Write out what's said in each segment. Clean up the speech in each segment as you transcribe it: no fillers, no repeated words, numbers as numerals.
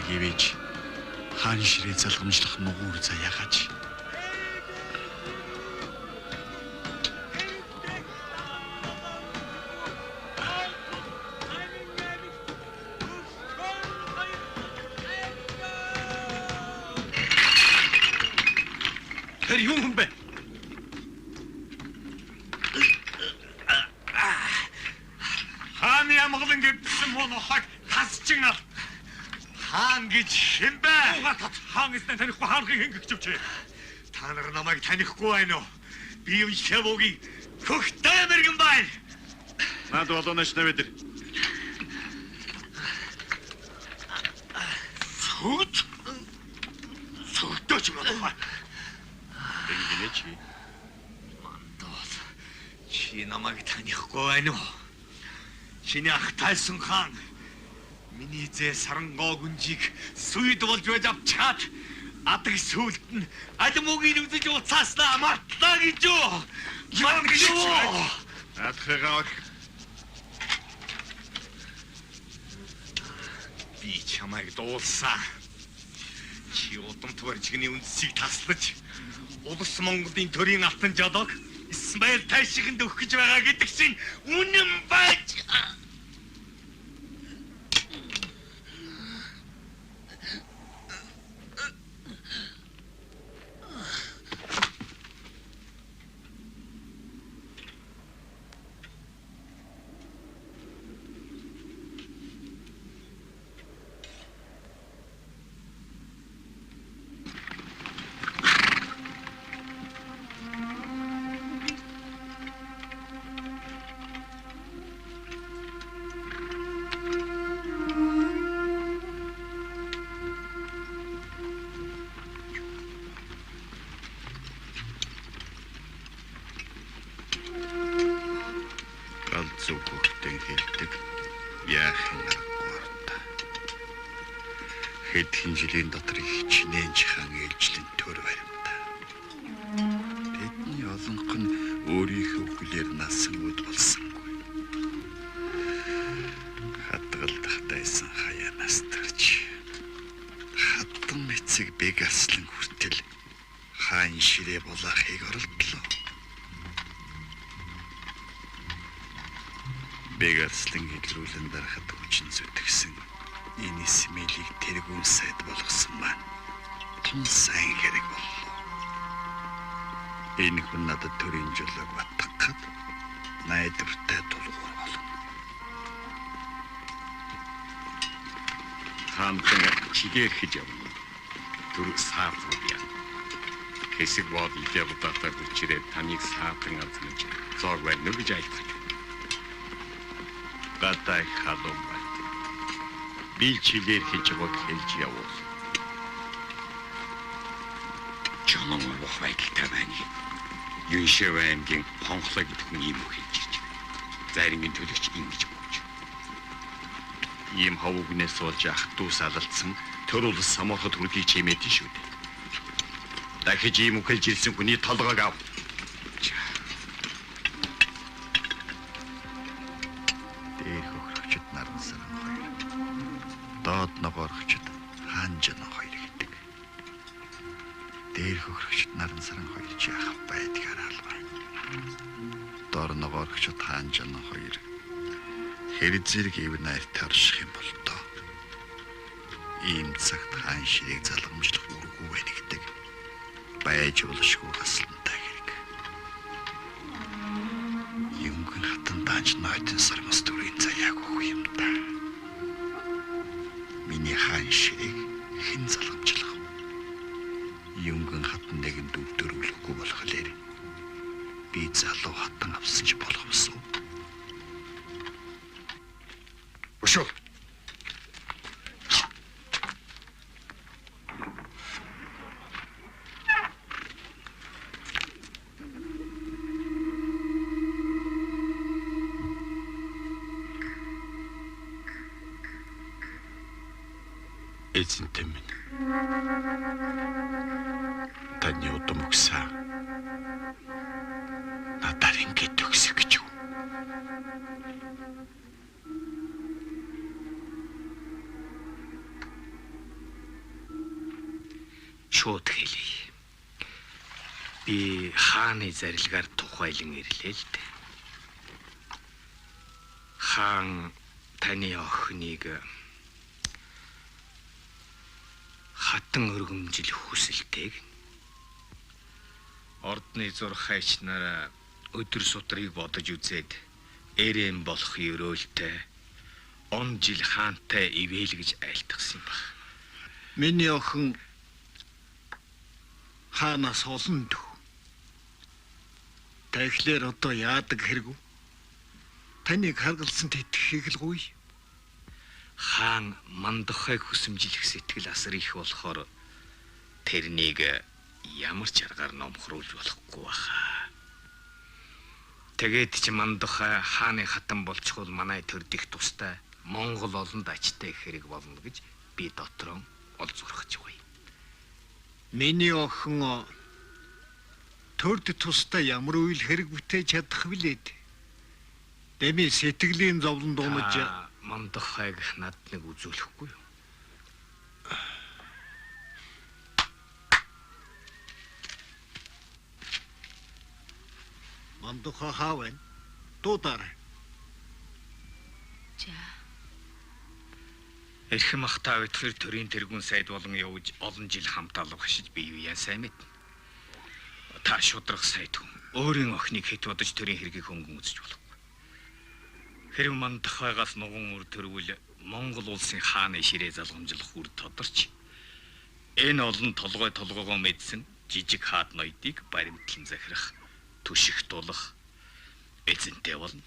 Гівэж хаан ширээ залгамжлах нугуур заяагач. Тэр юм хүн бэ? Хааны амгалан гэвдсэн монохыг тасчин ал. Хаан гэж хэн бэ? Уугаа тат хаан эзнээ танихгүй хаанхыг хөнгөж чи. Та нар намайг танихгүй байна уу? Би юм шавуугийн хөхтэй мэрэгэн байна. Наад болооноч навэдэр. Сүгд. Сүгдөөч монохой. Ингэнэ чи. Мандуул. Чи намайг танихгүй байна уу? Чиний ах тайлсан хаан миний зээ сарангоо гүнжийг сүйд болж байж авчаад адаг сүулт нь аль мөгийг үзэж уцааснаа мартлаа гэж юу? Ман гэж юу? Наадхыгаа ох. Би чамайг дуулсан. Чи удамт баржигны үндсийг таслаж улс Монголын төрийн алтан жолоог Исмаил тайшихэнд өгөх гэж байгаа гэдэг чинь үнэн байж. Гал зүг хөхтөн хэлдэг яах юм аргагүй ортой. Хэдхэн жилийн дотор хичнээн хаан ээлжлэн төр баримтаа. Тэдний олонх нь өөрийнхөө хүлээр насан үд болсонгүй. Хадгалдах дайсан хаяанаас төрж хатан эцэг бэг аслан хүртэл хаан ширээ булаахыг оролдлоо. Бэг арслан илрүүлэн дарахад хүчин зүтгэсэн энэ Исмэлийг тэргүүн сайд болгосон маань тун сайн хэрэг боллоо. Энэ хүн надад төрийн жолоог батгах гээд найдвартай тулгуур болно. Хаанхан чигээр хийж явна. Түр саатан. Хэсэг бод идэ будаатай хүчрээ таныг саатан авч зоог байна гэж айлтгах. Гадаа их халуун байна. Би чигээр хийж байгааг хэлж явуул. Жонон урах байдалтай байна. Юншэв аймгийн Хонхлоо гэдэг хүн ийм үг хэлж ирж. Зайрынгийн төлөгч ингэж бууж. Ийм хов үгнээс болж ах дүүс алалцсан төр улс самуурхад хүрдий чимээдэн шүү дээ. Дахиж ийм үг хэлж ирсэн хүний толгойг ав. Дээр хөхрөгчд наран саран хоёр. Доод ногоорогчд хаан жан хоёр гэдэг. Дээр хөхрөгчд наран саран хоёр чи ах байдгаар алба. Доор ногоорогчд хаан жан хоёр. Хэр зэрэг ив найртай орших юм бол тоо. Ийм цагт хаан ширийг залгамжлах үүрэггүй байна гэдэг. Байж болшгүй гаслантай хэрэг. Юнгэн хатан даанч нойтон сармас төрийн заяаг өгөх юм да. Миний хаан ширийг хэн залгамжлах вэ? Юнгэн хатан нэгэн дөвдөрүүлэхгүй болохоор би залуу хатан авсан ч болохвсуу. Өшөө. Эзэнтэй минь. Таны удам өгсөн. Надаар ингэж төгсөх гэж юу? Шууд хэлье. Би хааны зарилгаар тухайлан ирлээ л дээ. Хаан таны охиныг хатан өргөмжлөх хүсэлтэйг ордны зурхайч нараа өдөр судрыг бодож үзээд эрэм болох ерөөлтэй он жил хаантай ивэл гэж айлтгасан юм баг. Миний охин хаанаас олон төв. Тэгэхээр одоо яадаг хэрэгв? Таныг харгалсан тэтгэхийг л гуй. Хаан Мандахайг хүсэмжлэх сэтгэл асар их болохоор тэрнийг ямар ч аргаар номхруулж болохгүй баха. Тэгээд чи Мандахай хааны хатан болчихвол манай төрд их тустай Монгол олонд ачтай хэрэг болно гэж би дотроо олзуурхаж байгаа. Миний охин төрд тустай ямар үйл хэрэг бүтээж чадах вүлээ? Дэмий сэтгэлийн зовлон дуунаж Мандахайг над нэг үзүүлэхгүй юу? Мандахай хаа байна? Дуудаарай. За. Эрхэм ах та битгэр төрийн тэргүүн сайд болон явж олон жил хамт алга хашиж бие биеэ сайн мэднэ. Та шудрах сайд хүн. Өөрийн охиныг хэд бодож төрийн хэргийг хөнгөн үзэж болохгүй. Хэрв Мандахайгаас нуган үр төрвөл Монгол улсын хааны ширээ залгамжлах үр тодорч энэ олон толгой толгоогоо мэдсэн жижиг хаад ноёдыг баримтлан захирах, түших тулах эзэнтэй болно.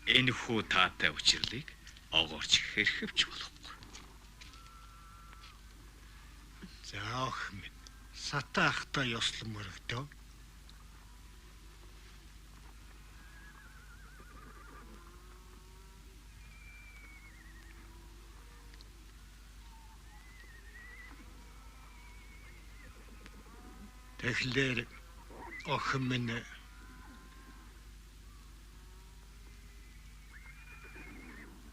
Энэ хүү таатай учирлыг огоорч хэрхэвч болохгүй. За охин минь, сата ахтай ёслон мөрөгдөө. Тэгэхээр охин минь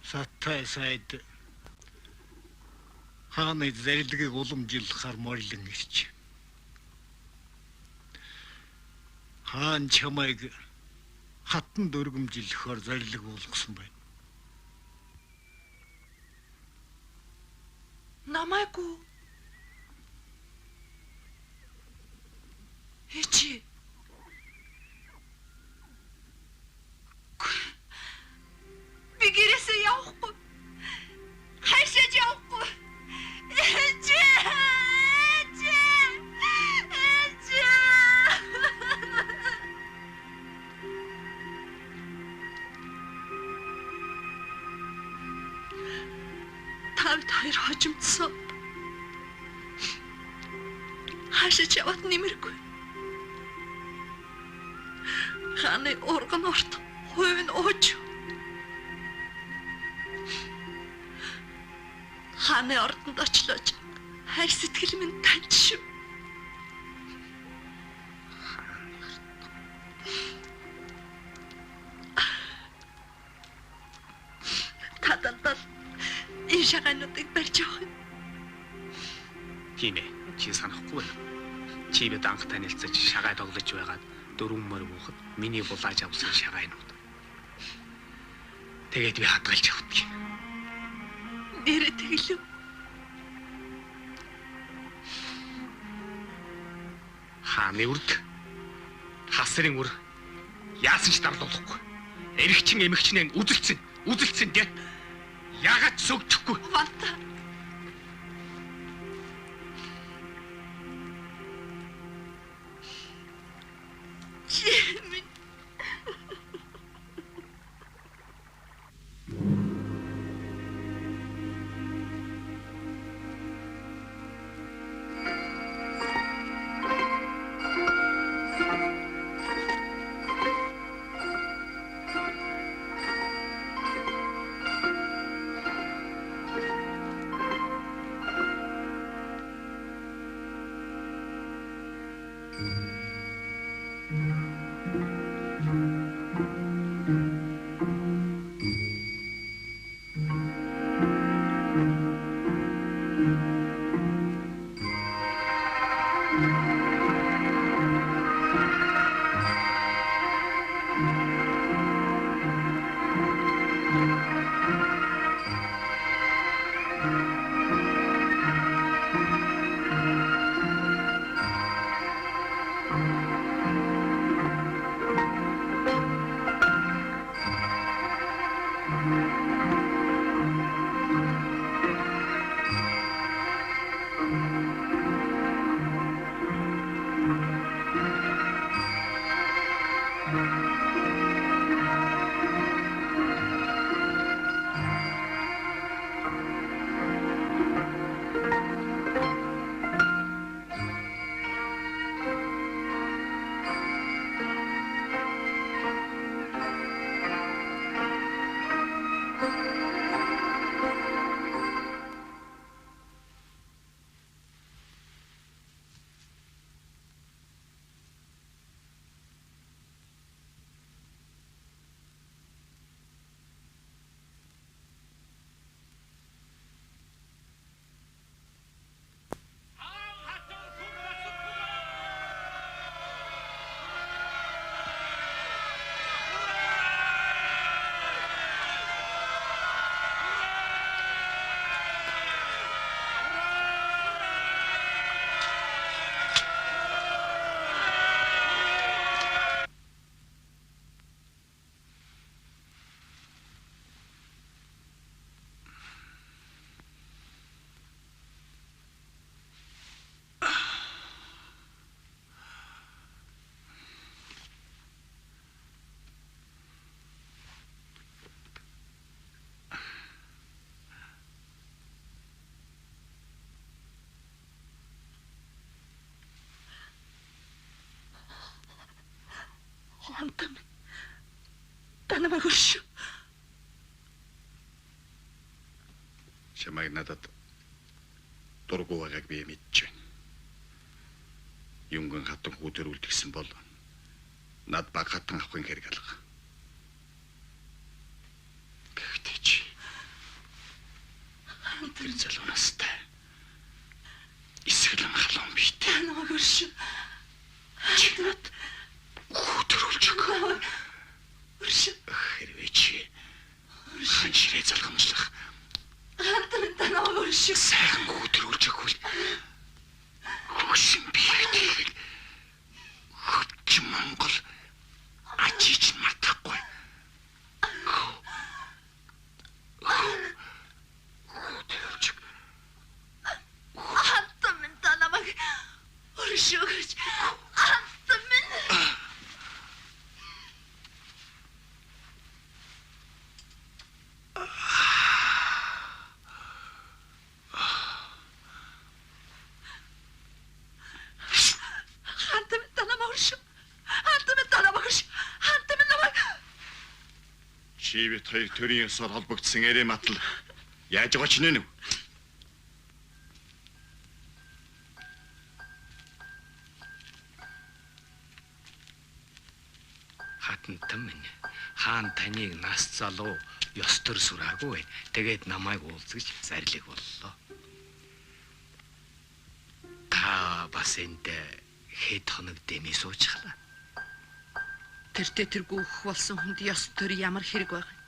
сатай сайд хааны зарилгийг уламжлахаар морилон ирж. Хаан чамайг хатан дөргөмжлөхөөр зарилэг болгосон байна. Намайг уу? Эчи. Би гэрээсээ явахгүй. Хаашаа ч явахгүй. Эчи. Эчи. Эчи. Та бид хоёр хожимдсон. Хаашаа ч яваад нэмэргүй. Хааны урган урт, хувь нь ууж. Хааны ордонд очлооч хайр сэтгэл минь танд шүү. Та дандаа энэ шагаануудыг барьж явах юм. Тийм ээ. Чи санахгүй байна. Чи бид анх танилцаж шагаа тоглож байгаад дөрвөн морь буухад миний булааж авсан шагайнууд. Тэгээд би хадгалж явдаг юм. Нэрээ тэглэв. Хааны үрд, хасрын үр яасан ч дарлуулахгүй. Эрэгчин эмэгчнээ үзэлцэн, үзэлцэн дээ. Яагаад сөгдөхгүй? Ванта. Чи минь. Намайг өршөө. Чамайг надад дургу байгааг би мэдэж байна. Юнгэн хатан хүүтэр үлдгсэн бол над баг хатан авахын хэрэг алга. Гэхдээ чи тэр залуу настай эсгэлэн халуун биетэй. Намайг өршөө. Чи над хүүтэр үлчих. Өршөө. Хэрвээ чи хан ширээ залгамжлах Хантар та намайг өршөө. Сайхан хүүтэр үлчих үл хөгшин биетэй хөвч Монгол ажиж мартахгүй. Хантар минь та намайг өршөө гэж. Хантар минь. Хантар минь та намайг өршөө. Хантар минь та намайг өршөө. Хантар минь намайг. Чи бит хоёр төрийн ёсоор холбогдсон эрэм атал яаж байгаа ч нэ? Хатантан минь хаан таныг нас залуу ёс төр сураагүй. Тэгээд намайг уулзаж зарлиг боллоо. Та бас энд хэд хоног дэмий суучхлаа. Тэртээ тэргүй өөх болсон хүнд ёс төр ямар хэрэг байх юм?